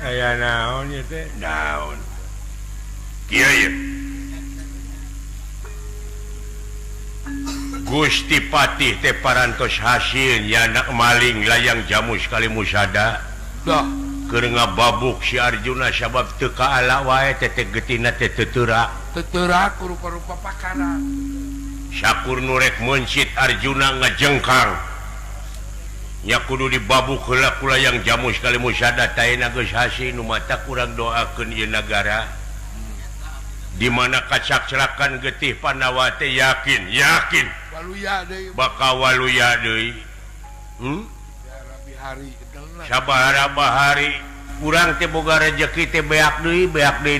Aya naon ieu teh? Naon. Kieu ye. Gusti Patih teh parantos hasil nyanak maling layang jamus kali musada. Dah keur ngababuk si Arjuna sabab teu kaala wae teh getina teh teuteura. Teuteura ku rupa-rupa pakara. Sakur nu rek meuncit Arjuna ngajengkang. Nya kudu dibabuk heula ku layang jamus kali musada taena geus hasil nu mata kurang doakeun ieu nagara. Di mana kacak-celakan getih Pandawa teh yakin yakin waluya deui bakal waluya deui. Ya Rabbi hari sabaraha hari urang teh boga rejeki teh beak deui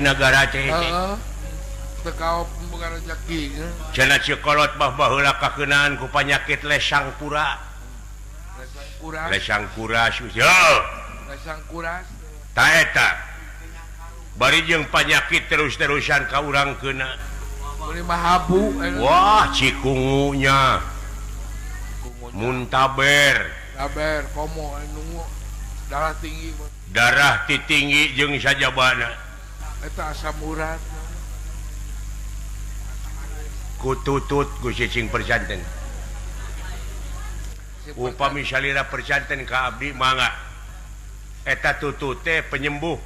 nagara teh. Heeh. Teu kaop boga rejeki. Cenah cikolot bah baheula kakeunaan ku panyakit lesang pura. Lesang kuras. Lesang kuras. Ta eta. Bari jeung panyakit terus-terusan ka urang keuna. Meuli mahabu. Wah, cikungunya. Muntaber. Taber komo anu darah tinggi. Darah ti tinggi jeung sajabana. Eta asam urat. Kututut ku cicing percanten. Upami salira percanten ka abdi mangga. Eta tutut teh penyembuh.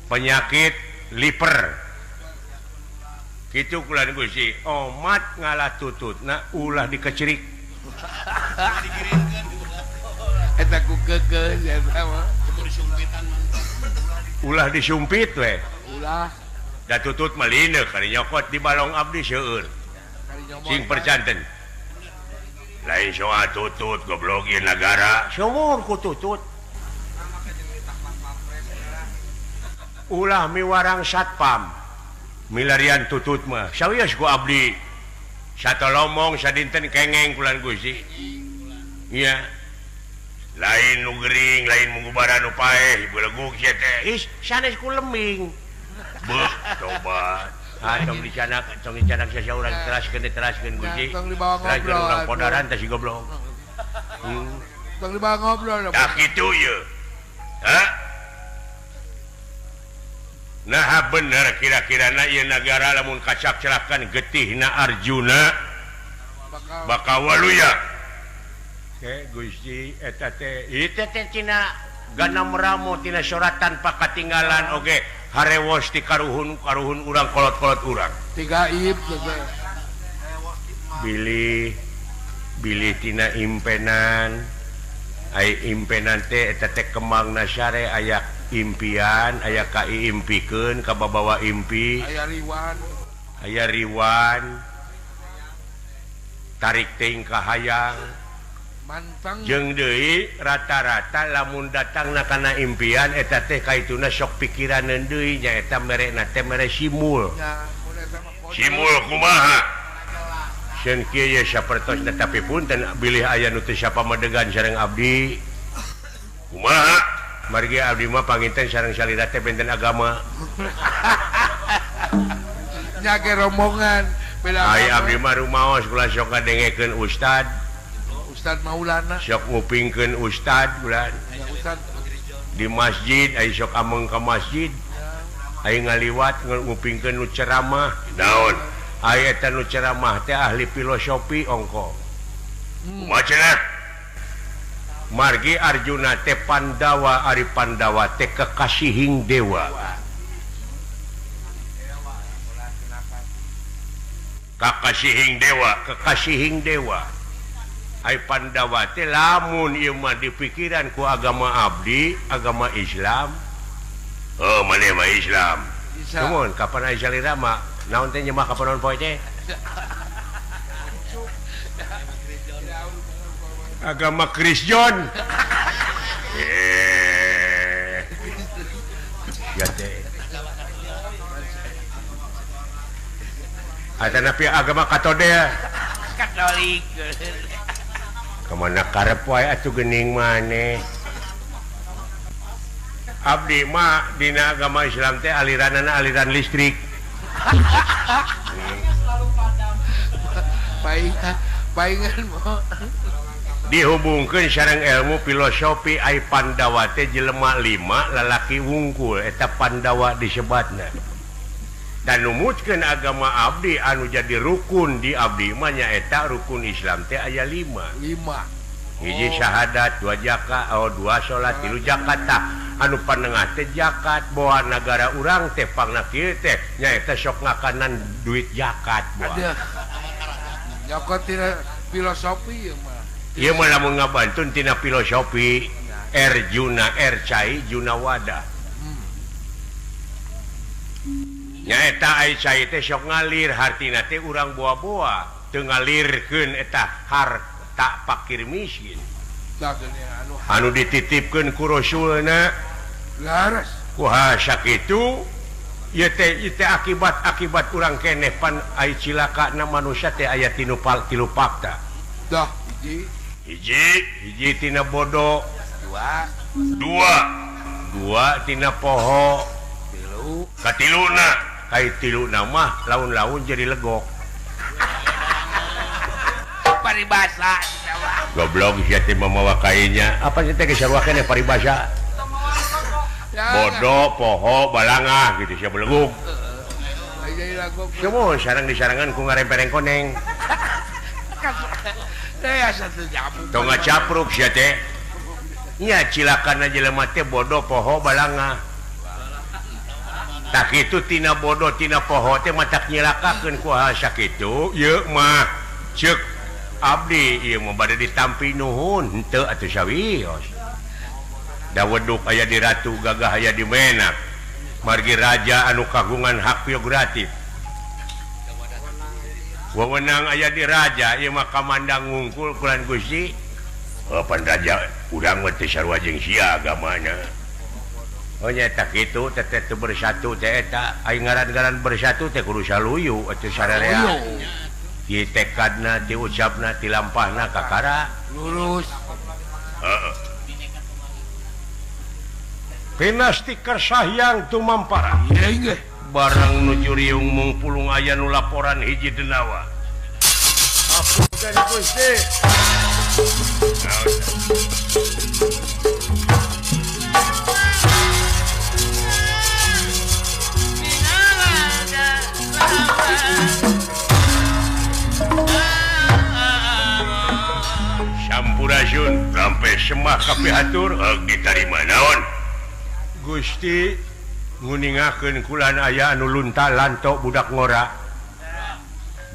Penyakit liver. Kitu kulan Gusti, omat ngalah tututna ulah dikecerik. Eta ku keukeuh eta mah. Ulah disumpit we. Ulah. Da tutut mah lineuk kari nyokot di balong abdi seueur. Sing percanten. Lain soal tutut goblok ieu nagara. Sumur ku tutut. Ulah miwarang satpam milarian tutut mah sawios ku abdi satolomong sadinten kengeng kulan Gusti. Iya lain nu gering lain munggubaran nu paeh belegug sia teh ih sanes ku lembing beuh tobat. Ah tong dicanak sasaurang teraskeun Gusti. Tong dibawa ngobrol urang podaran teh si goblok. Tong dibawa ngobrol tah kitu ye. Hah? Nah bener kira-kira na ieu nagara lamun kacak-celakan getihna Arjuna bakal waluya. Ke Gusti eta teh ieu teh tina ganam ramo tina soratan pakatinggalan oge harewos ti karuhun-karuhun urang kolot-kolot urang. Tiga ib bilih bilih tina impenan ai impenan teh eta teh kembangna sare aya impian aya ka impikeun ka babawa impi aya riwan tarik teuing ka hayang mantang jeung deui rata-rata lamun datangna kana impian eta teh kaituna sok pikiraneun deui nyaeta merena teh mere simul simul kumaha sieun kieu ye sapertosna tapi punten bilih aya nu teu sapamadegan sareng abdi kumaha margi abdi mah panginten sareng salira teh benten agama. Nya ge rombongan beda. Ai abdi mah rumaos kula sok ngadengekeun ustad. Ustad Maulana. Sok ngupingkeun ustad bulan. Ustad di masjid ai sok ameng ka masjid. Ai ngaliwat ngupingkeun nu ceramah. Naon? Ai eta nu ceramah teh ahli filosofi ongko. Kumaha cenah? Margi Arjuna teh Pandawa ari Pandawa teh kekasihing dewa. Kakasihing dewa, kekasihing dewa. Ai Pandawa teh lamun ieu mah dipikiran ku agama abdi, agama Islam. Oh, maneh mah Islam. Nuhun kapan aya salira mah naon teh nyemah kapan poe teh? Agama Krisjon. Ya teh. Atanapi agama Katodel. Katolik. Kemana karep wae atuh geuning maneh. Abdi mah dina agama Islam teh aliranana aliran listrik. Paingan mah dihubungkeun sareng ilmu filosofi ai Pandawa teh jelema 5 lalaki wungkul eta Pandawa disebatna. Dan numutkeun agama abdi anu jadi rukun di abdi mah nyaeta rukun Islam teh aya 5. 5. Hiji syahadat, 2 zakat, 2 salat, 3 zakat tah. Anu panengah teh zakat boa nagara urang teh pangna kieu teh nyaeta sok ngakanan duit zakat boa. Nyokot tina filosofi ieu mah. Ieu mah lamun ngabantun tina filosofi R juna R cai juna wadah. Nyaeta ai cai teh sok ngalir hartina teh urang boa-boa teu ngalirkeun eta harta fakir miskin. Anu dititipkeun ku Rasulna laras. Kuha sakitu ieu teh akibat-akibat urang keneh pan ai cilakana manusia teh aya tilu fakta. Dah hiji. Hiji tina bodoh, dua tina poho, tilu katiluna kai tiluna mah laun-laun jadi legok. Paribasa goblok sia teh mamawa kainya apa sia teh geus sarua keneh paribasa. Bodoh poho balangah gitu sia beleguk. Kumaha sareng disarangan ku ngarempereng koneng. Tong ngacapruk sia teh. Nya cilakana jelema teh bodoh poho balangah. Tak kitu tina bodoh tina poho teh matak nyilakakeun ku hal sakitu ieu mah ceuk abdi ieu mah bade ditampi nuhun henteu atuh sawios. Da weduk aya di ratu gagah aya di menak. Margi raja anu kagungan hak prerogatif. Wewenang aya di raja ieu mah kamandang ngungkul kulan Gusti. Oh pan raja urang mah teu sarua jeung sia agamana. Oh nya kitu teh teh bersatu teh eta ai ngaran-ngaran bersatu teh kudu saluyu atuh sararea. Di tekadna, di ucapna, di lampahna kakara lurus. Heeh. Pinasti kersahyang tumampara. Ieu barang nuju riung mung pulung aya nu laporan hiji denawa. Apunten Gusti. Sampurasun sampai semah kapihatur ditarima naon. Gusti nguningakeun kulan aya anu lunta lantok budak ngora.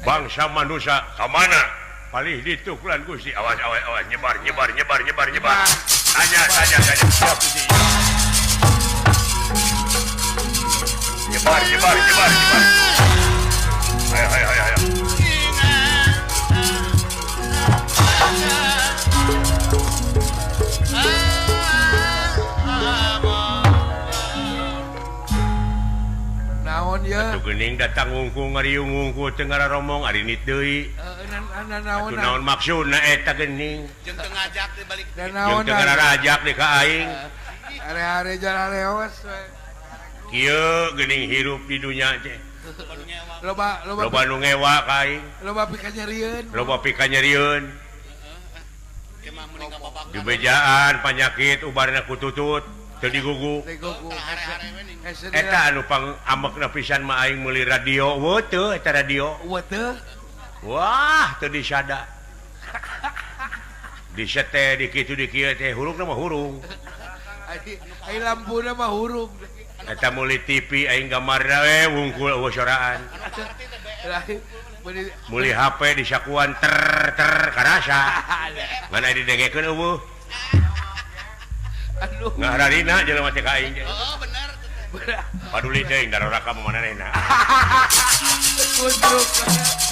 Bangsa manusia ka mana? Palih ditu kulan Gusti. Awas awas awas nyebar nyebar nyebar nyebar nyebar. Tanya tanya tanya. Siap Gusti. Nyebar nyebar nyebar nyebar. Ayo ayo ayo ayo. Atuh geuning datang ngungkung ngariung ngungkul teu ngararomong ari nit deui. Atuh naon maksudna eta geuning? Jeung teu ngajak di balik. Jeung teu ngararajak di ka aing. Are-are jarareos we. Kieu geuning hirup di dunya teh. Loba loba loba nu ngewa ka aing. Loba pikanyerieun. Loba pikanyerieun. Dibejaan panyakit ubarna kututut. Teu digugu. Eta anu pang amekna pisan mah aing meuli radio. Weuh teu eta radio. Weuh teu. Wah, teu disada. Disete di kitu di kieu teh hurungna mah hurung. Ai lampuna mah hurung. Eta meuli TV aing gambarna we wungkul eueuh soraan. Meuli HP disakuan ter ter karasa. Ngan aya didengekeun eueuh. Aduh. Ngahararina jelema teh ka aing. Oh, bener. Paduli teuing daroraka manehna. Kutruk.